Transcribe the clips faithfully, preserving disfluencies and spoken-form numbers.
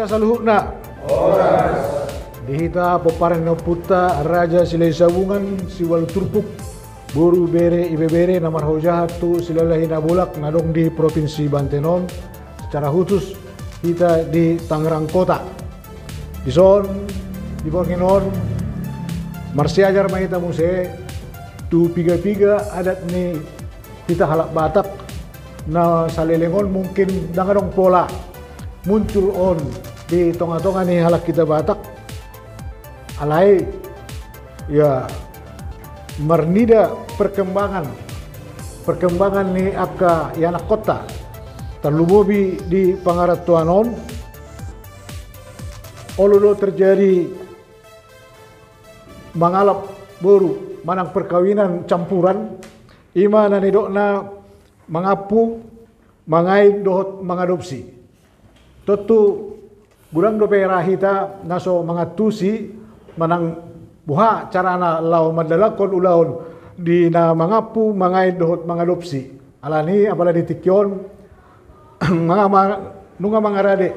Saluhutna. Di hita pomparan ni ompunta Raja Silahi Sabungan, siualu turpuk, boru, bere, ibebere na marhaojahan tu Silalahi Nabolak na adong di Provinsi Banten on, secara khusus hita di Tangerang Kota. Dison, di borngin on, marsiajar ma hita muse tu piga-piga adat ni hita halak Batak, na saleleng on mungkin ndang adong pola muncul on di tonga-tonga ni halak hita Batak. Alai, ya, marnida perkembangan, perkembangan ni angka ianakhonta, tarlumobi di pangarantoan on, olo do terjadi mangalap boru manang perkawinan campuran, i ma na nidokna mangampu, mangain dohot mangadopsi. Tontu godang dope ra hita na so mangantusi manang boha carana laho mandalankon ulaon di na mangampu, mangain dohot mangadopsi. Alani apala di tingki on, manga-, ma-, nunga mangarade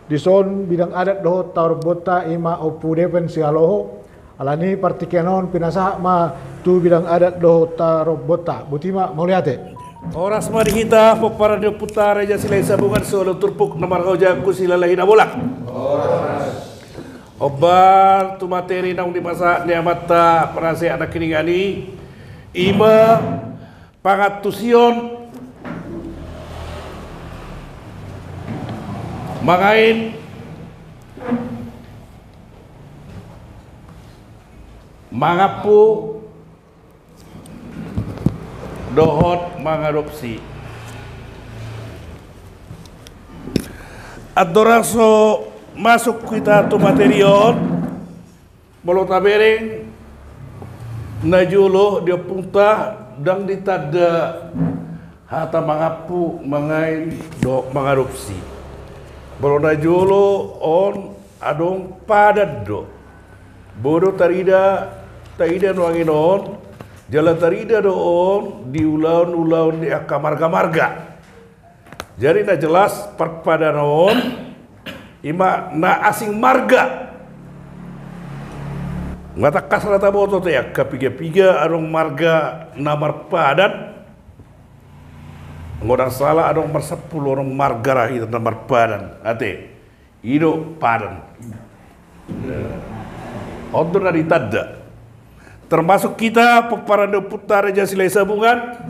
dison bidang adat dohot tarombonta, i ma Ompu Depen Sihaloho. Alani partingkian on pinasahat ma tu bidang adat dohot tarombonta. Boti ma, mauliate. Horas ma di hita pomparan ni ompunta Raja Silahi Sabungan, siualu turpuk na marhaojahan tu Silalahi Nabolak. Horas. Hombar tu materi naung dipasahat ni amanta penasehat nangkiningan i, i ma pangantusion mangain, mangampu dohot mangadopsi. Andorang so masuk hita tu materi on, molo tabereng najolo di ompunta ndang ditanda hata mangampu, mangain dohot mangadopsi. Molo najolo on adong padan do. Boi do tarida, taida nuaeng on, jala tarida do on di ulaon-ulaon ni angka marga-marga. Jadi na jelas parpadan on i ma na asing marga. Nga tangkas ra taboto ate angka piga-piga adong marga na marpadan. Nga ndang sala adong marsampulu adong marga ra hita na marpadan ate. I do padan. On do na ditanda. Termasuk hita pomparan ni ompunta Raja Silahi Sabungan,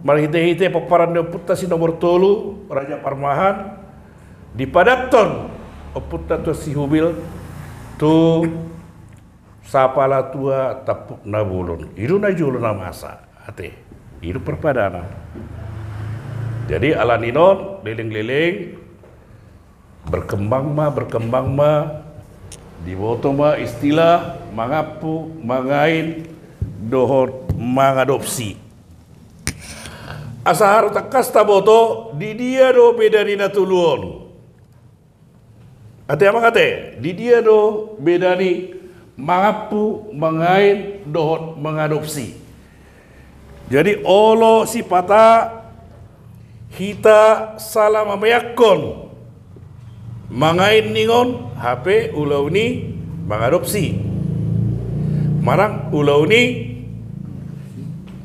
marhite-hite pomparan ni ompunta si nomor tolu, Raja Parmahan, dipadanhon ompunta Tuan Sihubil tu sapala tua tampuk na bolon. I do najolo na masa ate. I do parpadanan. Jadi alani on leleng-leleng berkembang ma, berkembang ma, diboto ma istilah mangampu, mangain dohot mangadopsi. Asa haru tangkas taboto di dia do beda ni na tolu on. Ate amang ate, di dia do beda ni mangampu, mangain dohot mangadopsi? Jadi olo sipata hita sala mameakkon mangain ningon hape ulaon i mangadopsi. Manang ulaon i,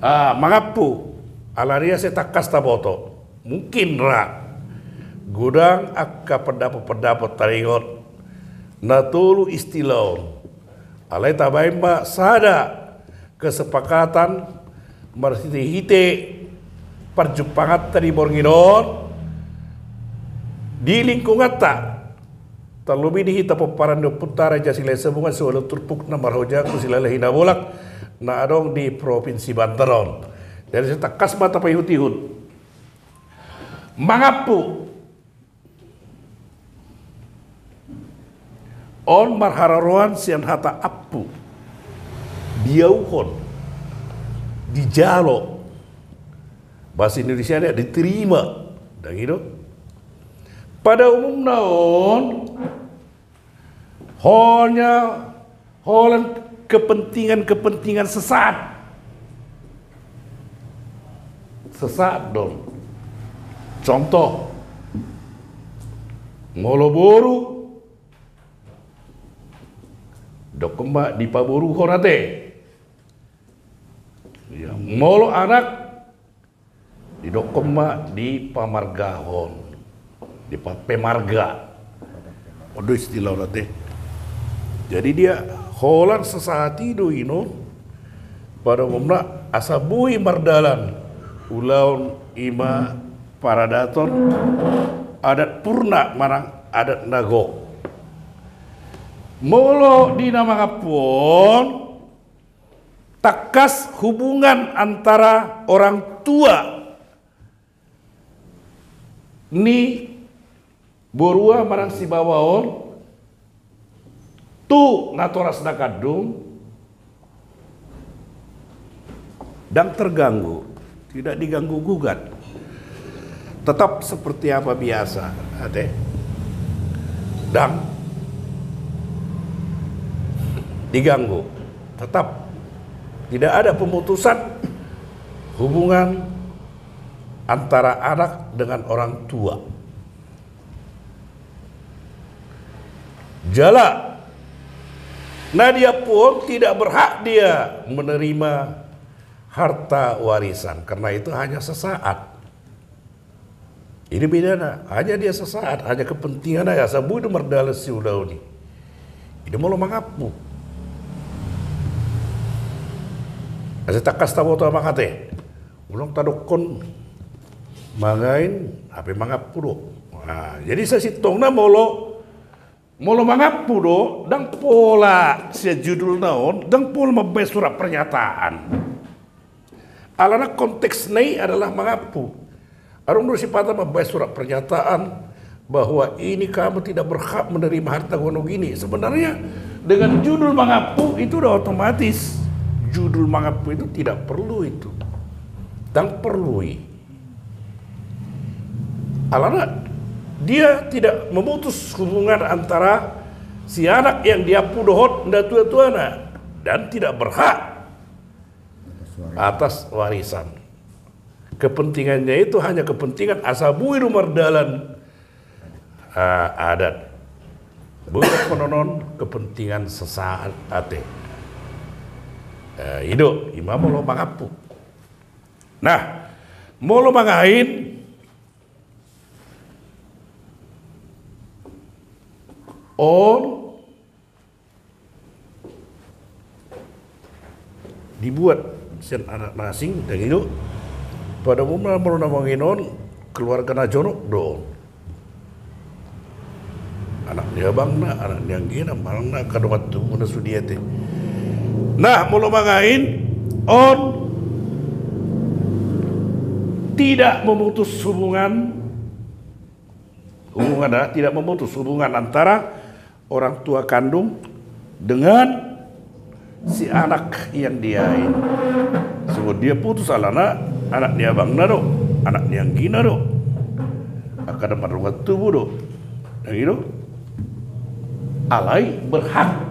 ah, mangampu, alani asa tangkas taboto. Mungkin ra godang angka pendapot-pendapot taringot na tolu istilah on. Alai tabaen ma sada kesepakatan marhite-hite parjumpanganta di borngin on di lingkunganta. Tarlobi di hita pomparan ni ompunta Raja Silahi Sabungan siualu turpuk na marhaojahan tu Silalahi Nabolak na adong di Provinsi Banten on. Jadi asa tangkas ma tapaihut-ihut. Mangampu. On marharoroan sian hata ampu. Diauhon. Dijalo. Bahasa Indonesia-na diterima. Ndang i do. Pada umumna on, hanya holan kepentingan-kepentingan sesaat. Sesaat do on. Contoh, Molo boru, didokkon ma dipaboruhon ate. Ya, molo anak, didokkon ma dipamargahon, dipapemarga. On do istilah on ate. Jadi dia holan sasahat i do inon, pada umumna asa boi mardalan ulaon i ma paradaton adat purna manang adat na gok. Molo di na mangampu on, tangkas hubungan antara orang tua ni borua manang sibawa on tu natoras na kandung, ndang terganggu, tidak diganggu gugat. Tetap seperti apa biasa, ate. Ndang diganggu, tetap tidak ada pemutusan hubungan antara anak dengan orang tua. Jala na diampu on tidak berhak dia menerima harta warisan, karena itu hanya sesaat. Ini bedana, hanya dia sesaat, hanya kepentingan aja, asa boi do mardalan si ulaon i. Ini molo mangampu. Asa tangkas taboto amang ate. Unang tadokkon mangain, hape mangampu do. Nah, jadi sasintongna molo, molo mangampu do, ndang pola sian judulna on, ndang pola mambaen surat pernyataan. Alana konteksna i adalah mangampu. Adong do sipata mambaen surat pernyataan bahwa ini kamu tidak berhak menerima harta gono gini. Sebenarnya dengan judul mangampu itu udah otomatis. Judul mangampu itu tidak perlu itu. Ndang perlu i. Alana dia tidak memutus hubungan antara si anak yang diampu dohot natua-tuana, dan tidak berhak atas warisan. Kepentingannya itu hanya kepentingan asa boi do mardalan, ah, adat. Boi do honon kepentingan sesaat ate. Eh, i do, i ma molo mangampu. Nah, molo mangain on dibuat sian anak na asing, ndang i do. Pada umumna molo na mangain on keluarga na jonok do. Anak ni abangna, anak ni anggina, manang na angka dongan tubuna sude ate. Nah, molo mangain on tidak memutus hubungan, hubungan, ah, tidak memutus hubungan antara orang tua kandung dengan si anak yang diain. Songon dia putus alana anak ni abangna do, anak ni anggina do, angka na mardongan tubu do. Ndang i do. Alai berhak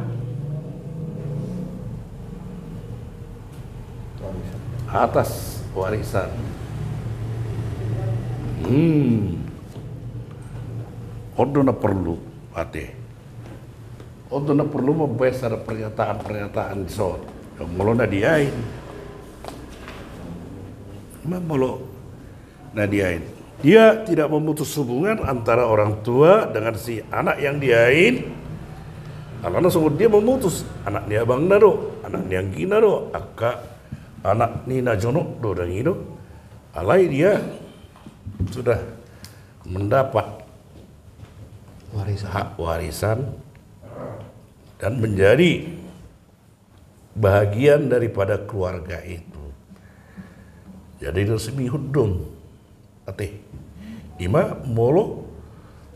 atas warisan. Hmm. On do na perlu ate. On do na perlu mambaen sada pernyataan-pernyataan dison. Molo na diain. Ma molo na diain. Dia tidak memutus hubungan antara orang tua dengan si anak yang diain. Alana songon dia memutus, anak ni abangna do, anak ni anggina do, angka anak ni na jonok do, ndang i do. Alai dia sudah mendapat warisan, hak warisan, dan menjadi bahagian daripada keluarga itu. Jadi resmi hudon ate. I ma molo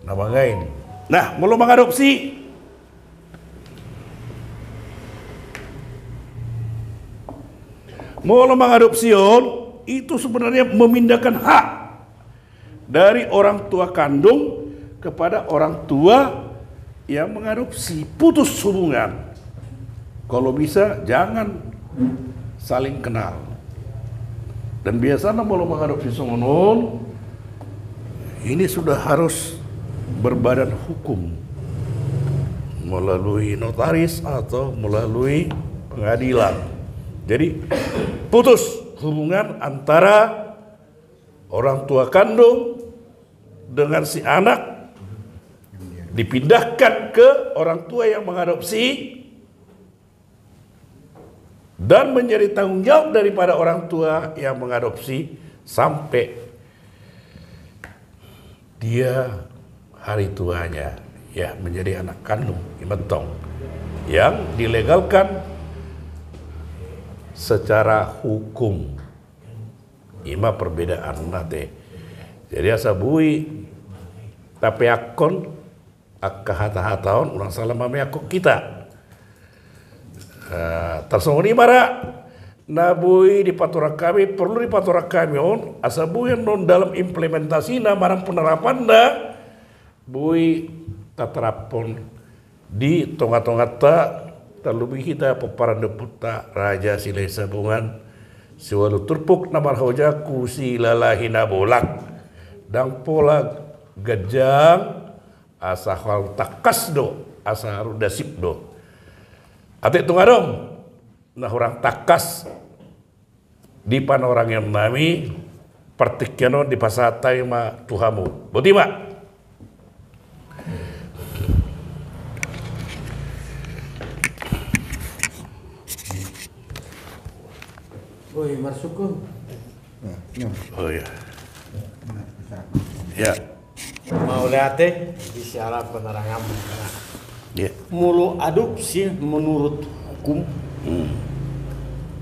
na mangain. Nah, molo mangadopsi. Molo mangadopsi on, itu sebenarnya memindahkan hak dari orang tua kandung kepada orang tua yang mengadopsi, putus hubungan. Kalau bisa, jangan saling kenal. Dan biasanya molo mangadopsi songon on, ini sudah harus berbadan hukum melalui notaris atau melalui pengadilan. Jadi, putus hubungan antara orang tua kandung dengan si anak, dipindahkan ke orang tua yang mengadopsi, dan menjadi tanggung jawab daripada orang tua yang mengadopsi sampai dia hari tuanya, ya, menjadi anak kandung, ima tong, yang dilegalkan secara hukum. Ima perbedaanna, te. Jadi asa boi tapeakkon angka hata-hata on, unang salah mameakkon hita. Eh, tarsongon i ma ra na boi dipatorang hami, perlu dipatorang hami on, asa boi annon dalam implementasina manang penerapanna, boi tateraphon di tonga-tonganta, tarlumobi hita pomparan ni ompunta Raja Silahisabungan, siualu turpuk na marhojang, husilalahi na bolak. Ndang pola ganjang, asa hurang tangkas do, asa hurang dasip do. Ate tung adong na hurang tangkas di panorangion nami, partingkian on dipasahat hami ma tu hamu. Boti ma. Oi, marsyukur. Oh, ya. Ya. Mauliate di siala penerangan. Ya. Molo adopsi menurut hukum, hmm,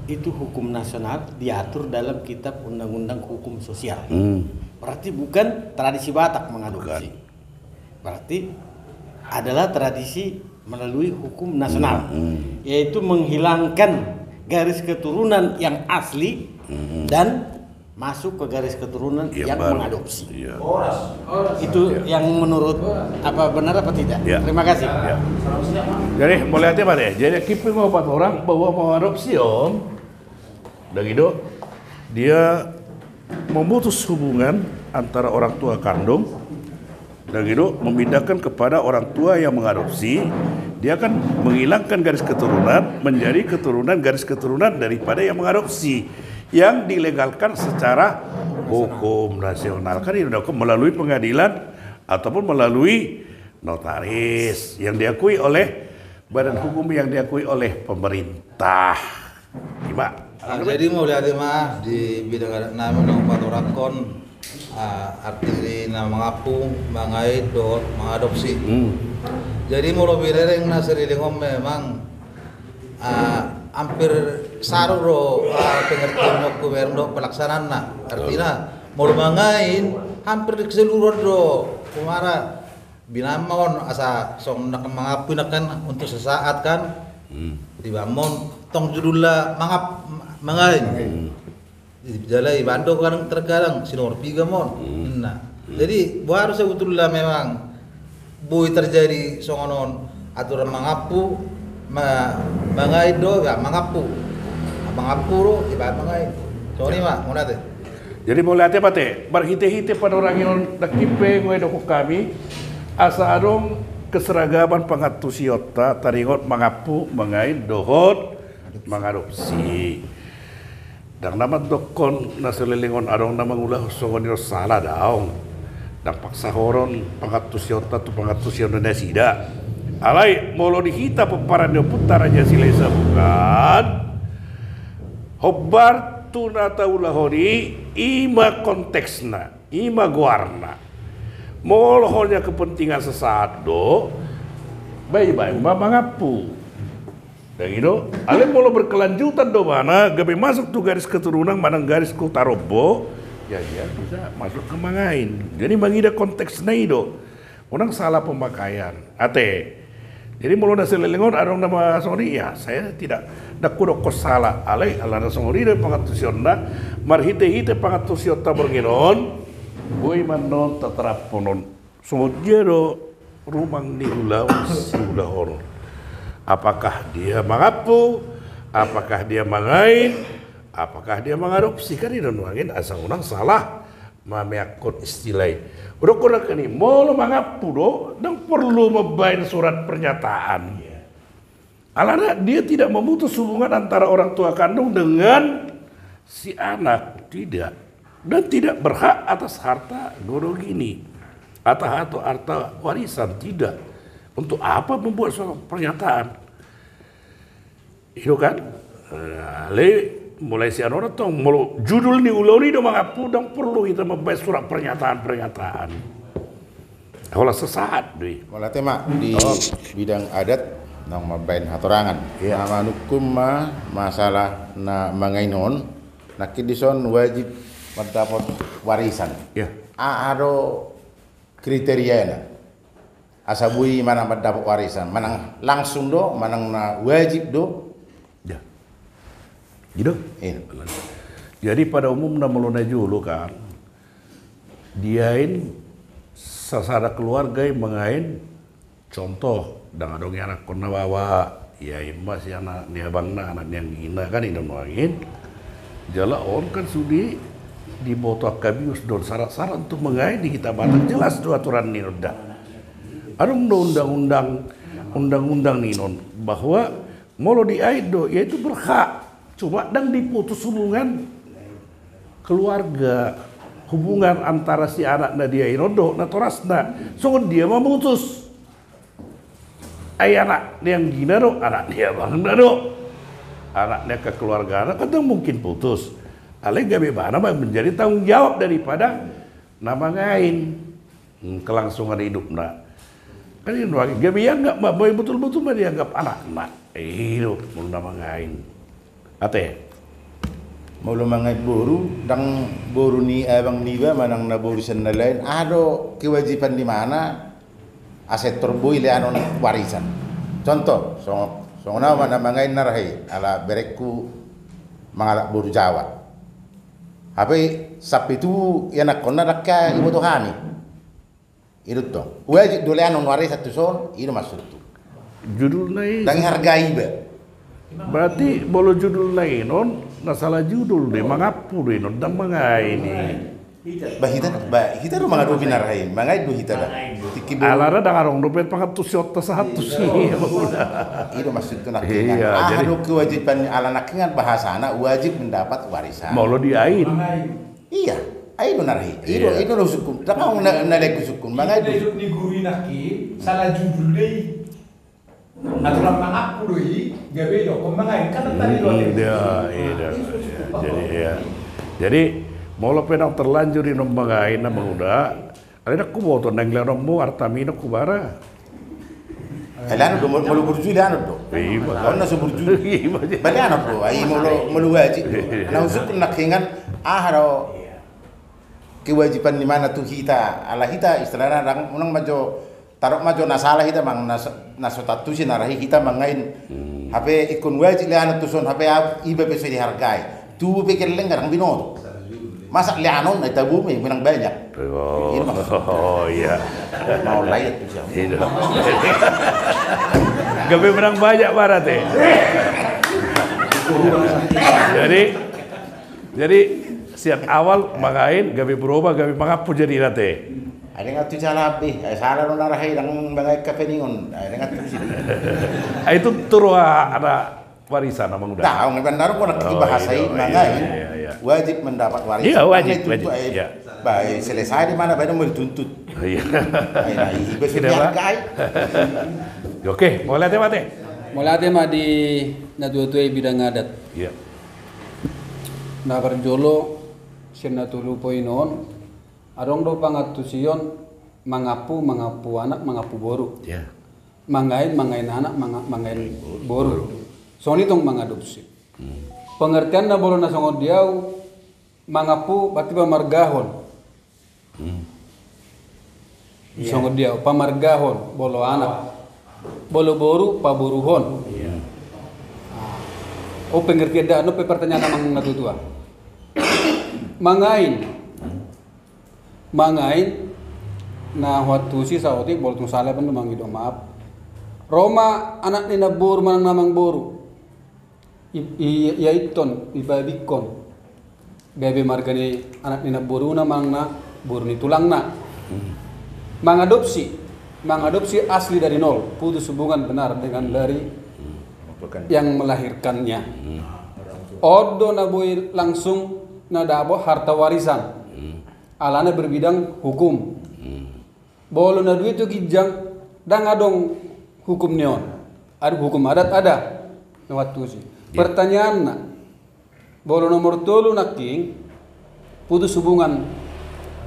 itu hukum nasional diatur dalam kitab undang-undang hukum sosial. Hmm. Berarti bukan tradisi Batak mengadopsi. Bukan. Berarti adalah tradisi melalui hukum nasional, hmm, yaitu menghilangkan garis keturunan yang asli, hmm, dan masuk ke garis keturunan, ya, yang baru mengadopsi. Iya. Itu, iya, yang menurut apa benar apa tidak? Iya. Terima kasih. Iya. Jadi, mauliate ma, ya. Jadi, kipi ngopat orang bahwa mengadopsi on, dan gitu, dia memutus hubungan antara orang tua kandung, dan gitu, memindahkan kepada orang tua yang mengadopsi, dia kan menghilangkan garis keturunan, menjadi keturunan, garis keturunan daripada yang mengadopsi, yang dilegalkan secara hukum nasional. Kan itu dilakukan melalui pengadilan ataupun melalui notaris yang diakui oleh badan hukum, yang diakui oleh pemerintah. Ima. Ah, jadi mauliate ma di bidang adat nami na hupatorangkon, ah, arti ni na mangampu, mangain dohot mangadopsi. Hmm. Jadi molo bereng na saleleng on memang, ah, hampir saru do, ah, pengertian ni hukum i dohot pelaksanaanna. Artina, betul, molo mangain hampir di keseluruhan do, huhut ma ra binama on asa songon na mangampu i kan untuk sesaat kan. Hmm. Dibaen ma on tong judulna mangap-, mangain. Hmm. Jala dibaen do kadang, terkadang si nomor piga ma on. Hmm. Nah. Hmm. Jadi, boha do sebetulna memang boi terjadi songon on aturan mangampu, ma-, mangain do, ya mangampu. Mangampu do, dibaen mangain. Songon i ma, mauliate. Jadi mauliate ma, te, marhite-hite panorangion nangkin pe nga didokkon hami, asa adong keseragaman pangantusionta taringot mangampu, mangain dohot mangadopsi. Ndang na mandokkon na saleleng on adong na mangulahon songon i, sala daong. Ndang paksahon pangantusionta tu pangantusion ni nasida. Alai molo di hita pomparan ni ompunta Raja Silahisabungan, hombar tu na taulahon i, ima konteksna, ima goarna. Molo hanya kepentingan sesaat do, baen, baen ma mangampu. Ndang i do, alai molo berkelanjutan do ibana, gabe masuk tu garis keturunan manang garis hu tarombo, ya dia bisa masuk ke mangain. Jadi mangida konteksna i do. Unang salah pemakaian. Ate. Jadi molo na saleleng on adong na ma songon i, ya, saya tidak, ndang hudokkon sala. Alai, alana songon i do pangantusionna, marhite-hite pangantusionta borngin on, boi ma annon tateraphon on. Songon dia do rumang ni ulaon siulaon on. Apakah dia mangampu, apakah dia mangain, apakah dia mangadopsi, kan i do nuaeng asa unang salah mameakkon istilah i. Udah kurang ini, molo mangampu do, ndang porlu mambaen surat pernyataan. Alana dia tidak memutus hubungan antara orang tua kandung dengan si anak, tidak. Dan tidak berhak atas harta gono gini, atau harta, harta warisan, tidak. Untuk apa membuat surat pernyataan? Itu kan. Eh, alai mulai sian on tong, molo judul ni ulaon i do mangampu, ndang porlu hita mambaen surat pernyataan-pernyataan. Holan sesat do i. Molo tema di bidang adat, naung mambaen hatorangan. Iya. Na manungkun ma masalah na mangain on, nangkin dison wajib mandapot warisan. Iya. Aha do kriteriana? Asa boi manang mandapot warisan, manang langsung do, manang na wajib do? Ya. Gitu. Iya. Jadi pada umumna molo na jolo kan, diain sasada keluarga i mangain, contoh, ndang adong ianakkonna baoa, iain ma si anak ni abangna, anak ni anggina kan, i do nuaeng. Jala on kan sude diboto angka bius do on syarat-syarat untuk mangain di hita Batak, jelas do aturan ni on da. Adong do undang-undang, undang-undang ni on bahwa molo diain do, ya itu berhak. Cuma ndang diputus hubungan keluarga, hubungan antara si anak na diain on dohot natorasna. Songon dia mamutus? Ai anak ni anggina do, anak ni abangna do, anak ni angka keluargana, kan ndang mungkin putus. Alai gabe ibana ma menjadi tanggung jawab daripada na mangain. Hmm, kelangsungan hidupna. Kan i do nuaeng, gabe ianggap ma, boi betul-betul ma dianggap anakna. I do molo na mangain. Ate. Molo mangain boru, ndang boru ni abang niba manang na boru sian na lain, aha do kewajiban ni ibana asa pintor boi leanon warisan? Contoh, songon, songon au ma na mangain na rahi, ala berengku mangalap boru Jawa. Hape sampe tu ianakkonna ndang hea iboto hami. I do tong. Wajib do leanon warisan tuson, i do maksudhu. Judulna i. Ndang dihargai iba. Berarti molo judulna i non, na salah judul do i, mangampu do i non, ndang mangain i. Ba hita, ba hita do mangadopi na rahi, mangain do hita da. Tingki do. Alana ndang adong dope pangantusionta sahat tusi. I do maksudhu nangkin. Iya, aha do kewajiban ala nangkin bahasana wajib mendapat warisan. Molo diain. Iya, ai do na rahi. I do, i do na husungkun. Ndang adong na, na lain husungkun. Mangain do. Di guru i nangkin, salah judul do i. Aturan mangampu do i, gabe i do, mangain. Kan tadi do. Iya, iya. Jadi, iya. Jadi, molo pe ndang terlanjur i non mangain, na mangula. Alai ndang huboto, naeng leanonmu artami, ndang hubara. Ai leanon do, molo, molo burju leanon do. Iya. Molo na so burju. Iya. Ba leanon do, ai molo, molo wajib do. Iya. Na husungkun nangkin, aha do kewajiban ni ibana tu hita, ala hita istilahna ndang, unang ma jo, taruh ma jo na salah hita mang, na so, na so tantusi na rahi hita mangain. Hmm. Hape ingkon wajib leanon tuson, hape au, iba pe so dihargai. Tubu pe gelleng ndang binoto. Masa leanon, ai tabo ma i menang banyak. Oh, iya. Mau lain tu siapa? Iya. Gabe menang banyak berarti. Jadi, jadi sian awal mangain, gabe berubah, gabe mangampu jadi nanti. Ai ndang tu salah be, ai salah do na rahi, ndang mangain kapeningon, ai ndang tu sini. Ai itu turu ada warisan na mangula. Nah, ngeban naruh kau nak bahasa i mangain. Wajib mendapat warisan. Iya, wajib, wajib. Baik, selesai di mana baik mau dituntut. Iya. Ai, ai, iba sudah kai. Oke, mauliate ma ate. Mauliate ma di natua-tua i bidang adat. Iya. Na parjolo sian na tolu poin on, adong do pangantusion mangampu, mangampu anak, mangampu boru. Iya. Mangain, mangain anak, manga-, mangain boru. Songon i tong mangadopsi. Hmm. Pengertianna molo na songon di au, mangampu berarti pamargahon. Hmm. Songon di au, pamargahon, molo anak. Molo boru, paboruhon. Iya. Ah. Oh, pengertian da, anu pe pertanyaan amang na tutua. Mangain. Mangain, na huantusi saotik, molo tung salah pe mangido maaf. Ro ma anak ni namboru manang namboru. I, i, iaithon, ibabingkon. gabe marga ni anak ni namboruna manang na boru ni tulangna. Mangadopsi, mangadopsi asli dari nol, putus hubungan benar dengan dari yang melahirkannya. On do na boi langsung na dapot harta warisan. Alana berbidang hukum. Molo na dua itu ginjang, ndang adong hukum ni on. Adong hukum adat ada. Na waktu si. Pertanyaanna, molo nomor tolu nangkin, putus hubungan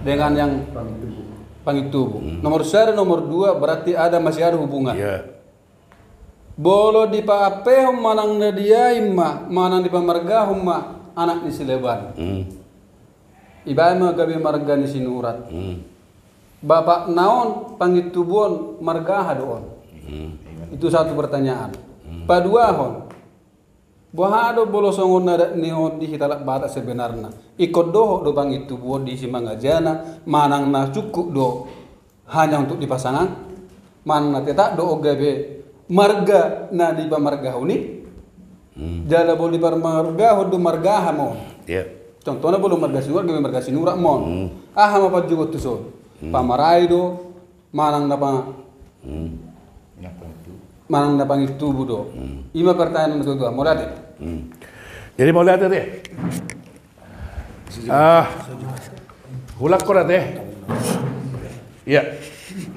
dengan yang pangintubu. Nomor sada, nomor dua, berarti ada, masih ada hubungan. Molo dipahampehon manang na diain ma, manang dipamargahon ma anak ni sileban. Ibaen ma gabe marga ni Sinurat. Bapakna on, pangintubu on, marga aha do on? Itu satu pertanyaan. Paduahon, boha do molo songon adat ni on di hita halak Batak sebenarna? Ingkon dohot do pangintubu on di si mangajana, manang na cukup do hanya untuk dipasangap, manang na tetap do on gabe marga na dipamargahon i? Jala molo dipamargahon do, marga aha ma on? Contohna molo marga Sinurat gabe marga Sinurat ma on. Aha ma panjouon tu son? Pamarai do, manang na pa, manang na pangintubu do? Ima pertanyaan na kedua. Mauliate. Jadi mauliate, ate. Ah, hulanghon, ate. Iya.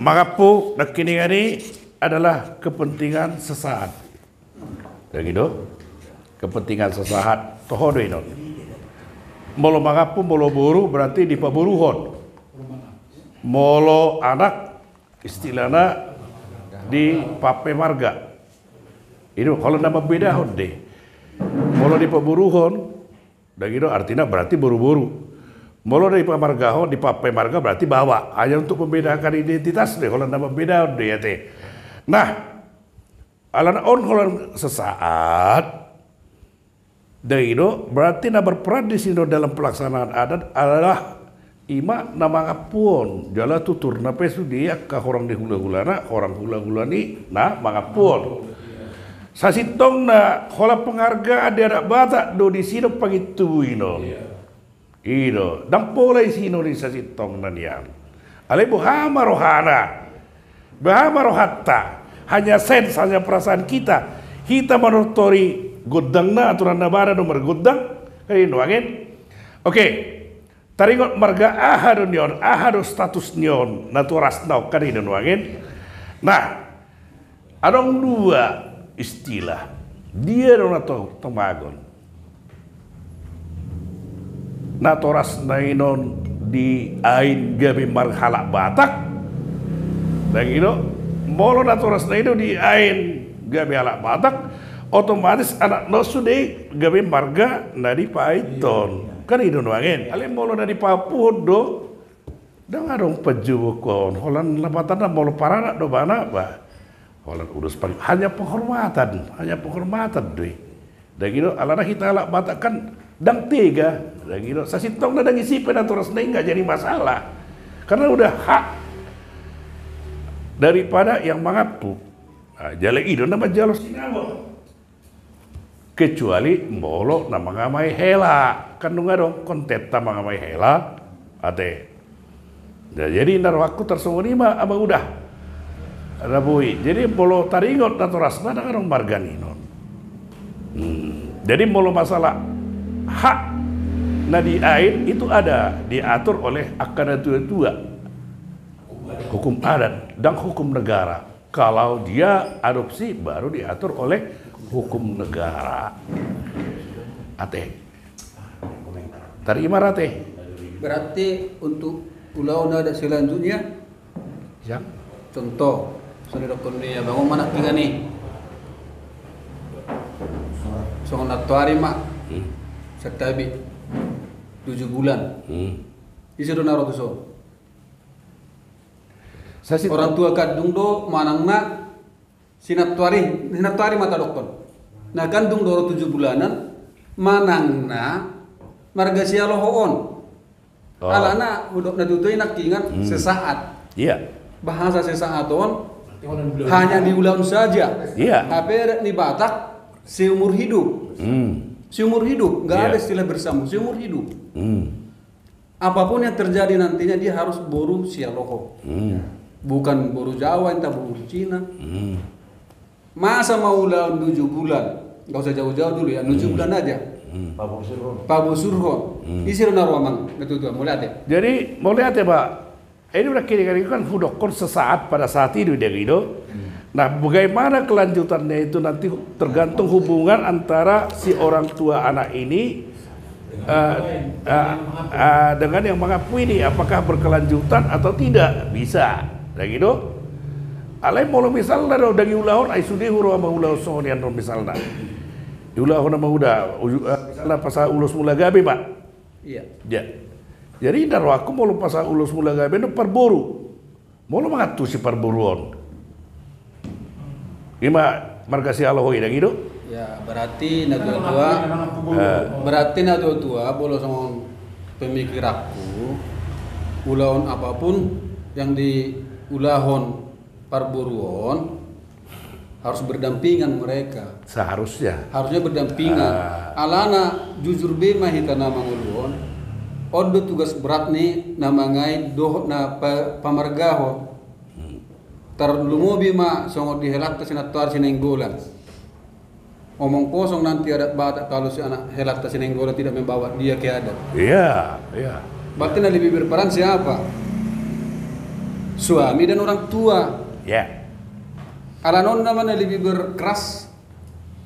Mangampu nangkiningan i adalah kepentingan sesaat. Ndang i do? Kepentingan sesaat. Toho do i non. Molo mangampu, molo boru, berarti dipaboruhon. Molo anak, istilahna dipahampe marga. I do, holan na mambedahon do i. Molo dipaboruhon, ndang i do, artina berarti boru-boru. Molo dipamargahon, dipahampe marga, berarti baoa. Hanya untuk membedakan identitas do i, holan na mambedahon do i, ate. Nah, alana on holan sesaat, ndang i do, berarti na berperan di sini dalam pelaksanaan adat adalah ima na mangampu on, jala tuturna pe sude angka horong ni hula-hulana, horong hula-hula ni na mangampu on. Sasintongna holan penghargaan di adat Batak do di si do pangintubu i non. I do, ndang pola i si non i sasintongna nian. Alai boha ma rohana? Boha ma rohanta? Hanya sense, hanya perasaan kita. Hita manortori gondangna, aturan na badan do margondang. Kan i do nuaeng. Oke. Taringot marga aha do nion, aha do status nion, natorasna on, kan i do nuaeng. Nah, adong dua istilah. Dia do na to-, tomagon. Natorasna i non diain gabe marhalak Batak. Ndang i do, molo natorasna i do diain gabe halak Batak, otomatis anakna on sude gabe marga na dipainton. Kan i do nuaeng. Alai molo na dipahampuhon do, ndang adong panjouon, holan lapatanna molo paranak do ba anak ba. Holan ulos pang-, hanya penghormatan, hanya penghormatan do i. Ndang i do, alana hita halak Batak kan ndang tega. Ndang i do, sasintongna ndang ise pe natorasna i nggak jadi masalah. Karena udah hak daripada yang mangampu. Nah, jala i do na manjalo sinamot. Kecuali molo na mangamai hela, kan nunga adong kontenta mangamai hela, ate. Nah, jadi na rohangku tarsongon i ma, Amang Uda. Na boi. Jadi molo taringot natorasna, ndang adong marga ni non. Hmm. Jadi molo masalah hak na diain itu ada diatur oleh angka natua-tua. Hukum adat, ndang hukum negara. Kalau dia adopsi, baru diatur oleh hukum negara. Ate. Tarima, ate. Berarti untuk ulaon adat selanjutnya, ya, contoh, songon na didokkon ni abang on ma nangkiningan i. Songon antoari ma. Hmm. Santabi tujuh bulan. Hmm. Ise do na ro tu son? Sasi- Orang tua kandung do manang na sinantoari, sinantoari ma tadokkon. Na kandung do ro tujuh bulanan, manang na marga sialoho on. Oh. Alana hudok na tutu i nangkiningan, hmm, sesaat. Iya. Bahasa sesaat on hanya di ulaon saja. Iya. Hape adat ni Batak seumur hidup. Hmm. Seumur hidup, nggak ada istilah bersambung, seumur hidup. Apapun yang terjadi nantinya, dia harus boru Sialoho. Bukan boru Jawa, entah boru Cina. Masa ma ulaon nuju bulan, nggak usah jauh-jauh dulu ya, nuju bulan aja. Pabosurhon. Pabosurhon. Ise do na ro, amang na tuatua, mauliate. Jadi mauliate, Pak. Ini udah kiri-kiri kan hudokkon sesaat, pada saat itu dia gitu. Nah, bagaimana kelanjutannya itu nanti tergantung hubungan antara si orang tua anak ini, eh, eh, eh, dengan yang mangappu ini, apakah berkelanjutan atau tidak, bisa. Nah, gitu. Alai molo misalna do dang diulahon, ai sude huroha ma ulaon songon i, an do misalna. Diulahon ma uda, uju-, eh, misalna pasahat ulos mula gabe, Pak. Iya. Ya. Jadi inda rohangku molo pasahat ulos mula gabe do parboru. Molo mangantusi parboru on, ima marga Sialoho i, dang i do? Ya, berarti na tuatua, eh, berarti na tuatua, molo songon pemikiranku, ulaon apapun yang diulahon parboru on, harus berdampingan mereka. Seharusnya. Harusnya berdampingan. Ah. Alana jujur be ma hita na mangolu on, on do tugas berat ni na mangain dohot na pa-, pamargahon. Tarlumobi ma songon di helanta sinantoari Sinainggolan. Omong kosong nanti adat Batak kalau si anak helanta Sinainggolan tidak membawa dia ke adat. Iya, iya. Berarti na lebih berperan siapa? Suami dan orang tua. Ya. Alana on nama na lebih berkeras.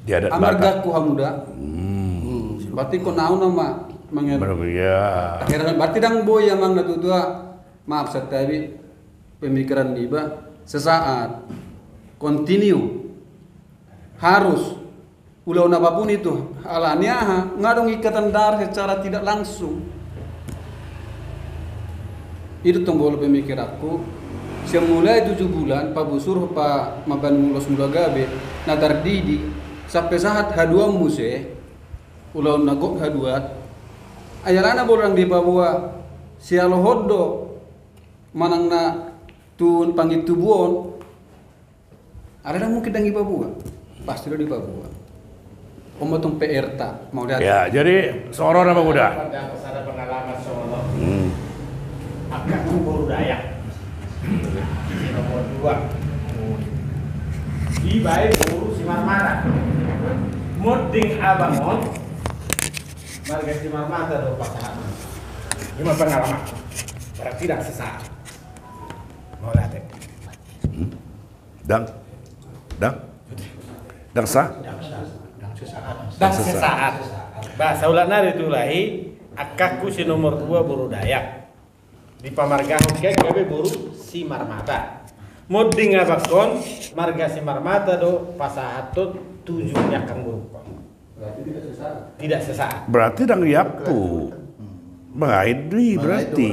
Di adat Batak. Amargaku hamu da. Hmm. Hmm. Berarti ingkon au nama mangel-, iya. Akhirna berarti dang boi, amang na tuatua. Maaf, santabi, pemikiran niba sesaat. Continue. Harus. Ulaon apapun itu. Alani aha? Nga adong ikatan darah secara tidak langsung. Itu tong molo pemikiranku. Sian mulai tujuh bulan, pabusur, pa mambaen ulos mula gabe, na tardidi, sampe sahat haduan muse, ulaon na gok haduan. Ai alana molo dang dipaboa, sialohon do manang na tu pangintubuon. Alai dang mungkin dang dipaboa. Pasti do dipaboa. On ma tong P R-ta, mauliate. Ya, jadi songon on, amang uda. Ada pengalaman songon on. Hmm. Angka boru Dayak. Si nomor dua. Dibaen boru Simarmata. Monding abang on, marga Simarmata do pasahat. Ima pengalaman. Berarti dang sesaat. Mauliate. Hmm. Dang. Dang. Dang sa? Dang sesaat. Ba, saulak nari tu lahi, angkangku si nomor dua boru Dayak. Dipamargahon hian gabe boru Simarmata. Monding abangkon, marga Simarmata do pasahathon tu tujuh ni angkang borungkon. Berarti tidak sesaat. Tidak sesaat. Berarti dang diappu. Mangain do i berarti.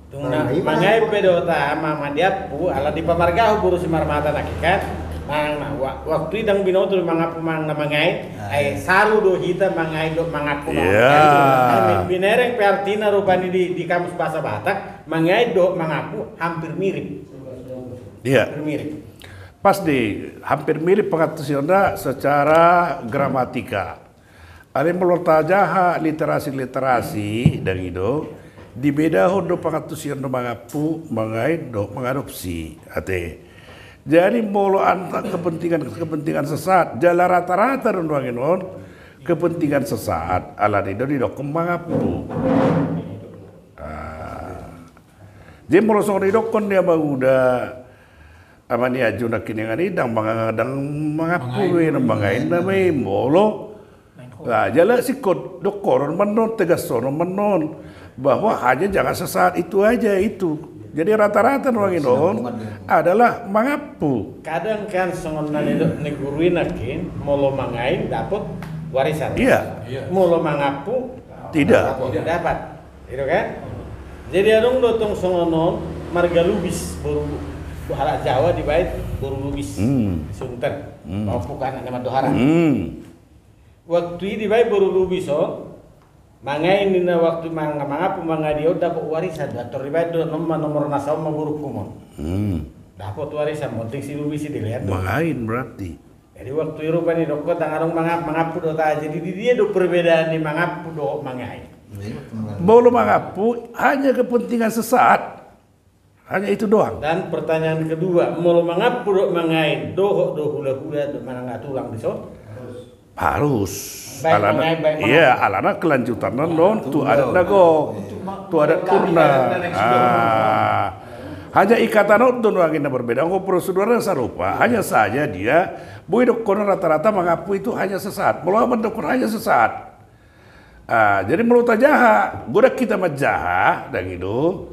Tung na mangain pe do ta, ma, ma diappu, ala dipamargahon boru Simarmata nangkin kan. Manang na, wa-, waktu i dang binoto do mangappu manang na mangain, ai saru do hita mangain dohot mangappu. Iya. Ai binereng pe artina rupani di, di kamus bahasa Batak, mangain dohot mangappu hampir mirip. Iya. Hampir mirip. Pas di, hampir mirip pangantusionta secara gramatika. Alai molo tajaha literasi-literasi, dang i do, dibedahon do pangantusion do mangappu, mangain dohot mangadopsi, ate. Jadi molo antong kepentingan, kepentingan sesaat, jala rata-rata do nuaeng on kepentingan sesaat, alani do didokkon mangappu. Ah. Jadi molo songon didokkon ni amang uda, ama ni Anju nangkiningan i, dang manga-, dang mangappu be, dang mangain nama i, molo. Nah, jala singkop, dohonon ma annon, tegashonon ma annon bahwa hanya jangan sesaat itu aja itu. Jadi rata-rata nuaeng on adalah mangappu. Kadang kan songon na nidok ni guru i nangkin, molo mangain dapot warisan. Iya. Molo mangappu tidak dapat. Gitu kan? Jadi adong do tong songon on, marga Lubis, boru, halak Jawa dibaen boru Lubis. Hmm. Sunter. Hmm. Pahompuna anak ni Mandohara. Hmm. Waktu i dibaen boru Lubis on, mangain ninna waktu mang-, mangappu mangadia on dapot warisan, do tor dibaen do, nomor, nomor na saon ma borungku on. Hmm. Dapot warisan, monting si Lubis i dilean do. Mangain berarti. Jadi waktu i rupani dok ho ndang adong mangap-, mangampu dohot aha. Jadi di dia do perbedaan ni mangampu dohot mangain? Molo mangampu hanya kepentingan sesaat, hanya itu doang. Dan pertanyaan kedua, molo mangampu dohot mangain, dohot do hula-hula dohot manang tulang dison? Harus. Baik alana, mangain, baik mangain. Iya, alana kelanjutanna on tu adat na gok, tu adat purna. Ah. Hanya ikatan on do nuaeng na berbeda, anggo prosedurna sarupa, hanya saja dia boi dohonon rata-rata mangampu itu hanya sesaat. Molo au mandokkon hanya sesaat. Ah, jadi molo tajaha, godang hita manjaha, ndang i do.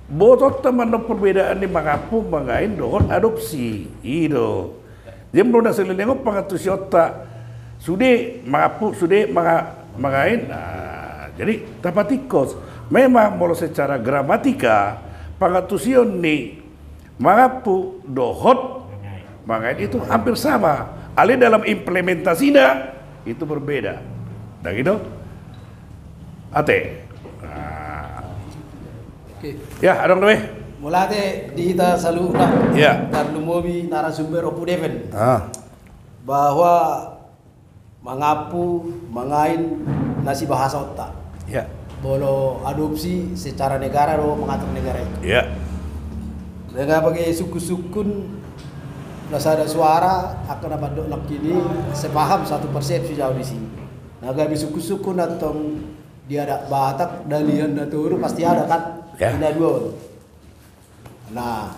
Botoonta ma annon perbedaan ni mangampu, mangain dohot adopsi. I do. Jadi molo na saleleng on pangantusionta sude mangampu, sude manga-, mangain. Nah, jadi tapatingkos. Memang molo secara gramatika pangantusion ni mangampu dohot mangain itu hampir sama. Alai dalam implementasina itu berbeda. Ndang i do? Ate. Nah. Oke. Ya, adong dope. Mauliate di hita saluhutna. Ya. Tarlumobi narasumber Ompu Deven. Ah. Bahwa mangampu, mangain, na sibahasaonta. Ya. Molo adopsi secara negara do mangatur negara i. Ya. Dengan bagai sungkun-sungkun na sada suara, angka na mandok nangkin i sepaham, satu persepsi jo au disi. Na gabe sungkun-sungkun antong di adat Batak, dalihan na tolu pasti ada kan? Ya. Ina dua on. Nah,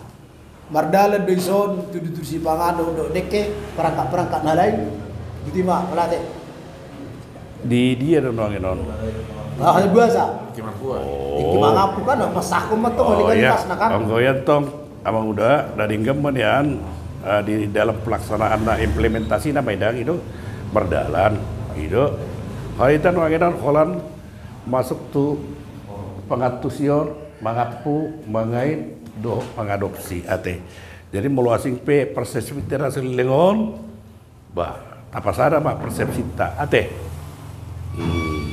mardalan do dison tudu-tudu sipanganon dohot dengke, perangkat-perangkat na lain. Botima, mauliate. Di dia do nuaeng on? Ah, hal biasa. Dengke mangampu. Oh. Dengke mangampu kan, mansahkon ma antong legalitasna kan. Anggo i antong, Amang Uda, na denggan ma nian, eh, di dalam pelaksanaanna, implementasina ma i ndang i do mardalan, i do. Hita nuaeng on holan masuk tu pangantusion mangampu, mangain dohot mangadopsi, ate. Jadi molo asing pe persepsita na saleleng on, bah, tapasada ma persepsita, ate. Hmm.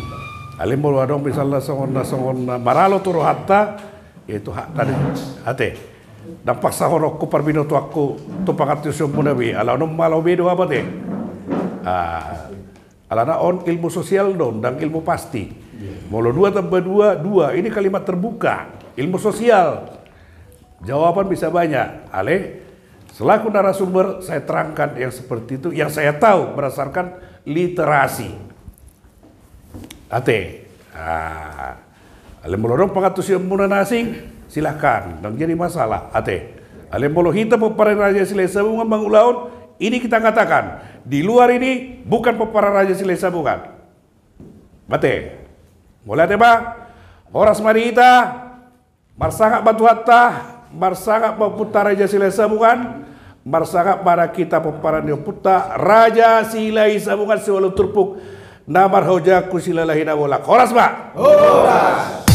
Alai molo adong misalna songon na, songon na maralo tu rohanta, ya itu hakta do, ate. Ndang paksahononku parbinotoanku tu pangantusionmuna be, ala on ma laho be do au, ate. Ah. Alana on ilmu sosial do, ndang ilmu pasti. Iya. Molo dua tambah dua, dua. Ini kalimat terbuka. Ilmu sosial. Jawaban bisa banyak. Alai, selaku narasumber, saya terangkan yang seperti itu, yang saya tahu berdasarkan literasi. Ate. Ah. Alai molo adong pangantusionmuna na asing, silahkan, ndang jadi masalah, ate. Alai molo hita pomparan ni Raja Silahisabungan mangulahon, ini kita katakan, di luar ini bukan pomparan Raja Silahisabungan. Ate. Mauliate ma, horas ma di hita, marsangap ma Tuhanta, marsangap ma Ompunta Raja Silahisabungan, marsangap ma hita pomparan ni Ompunta Raja Silahisabungan siualu turpuk, na marhojangku silalahi na bolak. Horas ma! Horas!